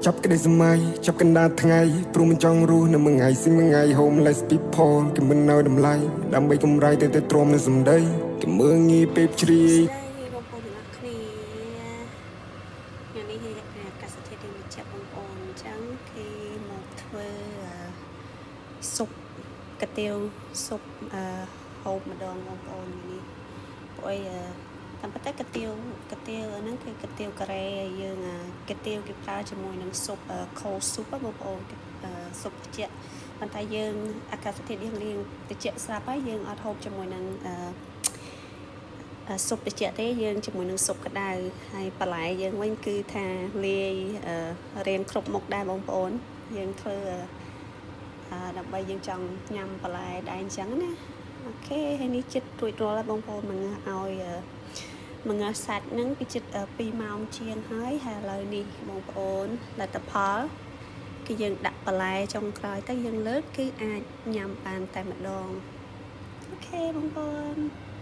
ចាប់ក្តីសម័យចាប់កណ្ដាលថ្ងៃព្រោះមិនចង់រស់នៅមួយថ្ងៃស៊ីមួយថ្ងៃ homeless people គេមិននៅតម្លៃដើម្បីកម្រៃតែតែទ្រាំនឹងសម្ដីគេមើងងាយពេកជ្រាយ ស្ដីបងប្អូនទាំងអស់គ្នាថ្ងៃនេះអាកាសធាតុយើងត្រជាក់បងប្អូនអញ្ចឹងគេមកធ្វើអឺស៊ុបកាទៀវស៊ុបអឺហូបម្ដងបងប្អូនថ្ងៃនេះព្រោះអីអឺតាមពិតទៅកាទៀវកាទៀវហ្នឹងគឺកាទៀវការ៉េយើងកាទៀវគេប្រើជាមួយនឹងស៊ុប cold soup បងប្អូនស៊ុបត្រជាក់ប៉ុន្តែយើងអាកាសធាតុយើងរៀងត្រជាក់ស្រាប់ហើយយើងអត់ហូបជាមួយនឹងអឺ ស៊ុបត្រជាក់ទេយើងជាមួយនឹងស៊ុបក្តៅហើយបន្លែយើងវិញគឺថាលាយរៀងគ្រប់មុខដែរបងប្អូនយើងធ្វើដើម្បីយើងចង់ញ៉ាំបន្លែដែរអញ្ចឹងណាOK ហើយនេះចិត្តរួចរាល់ហើយបងប្អូនមកឲ្យមកងាសាច់ហ្នឹងគឺចិត្ត2ម៉ោងជាងហើយហើយឥឡូវនេះបងប្អូនលទ្ធផលគឺយើងដាក់បន្លែចុងក្រោយទៅយើងលើកគឺអាចញ៉ាំបានតែម្ដង OK បងប្អូន។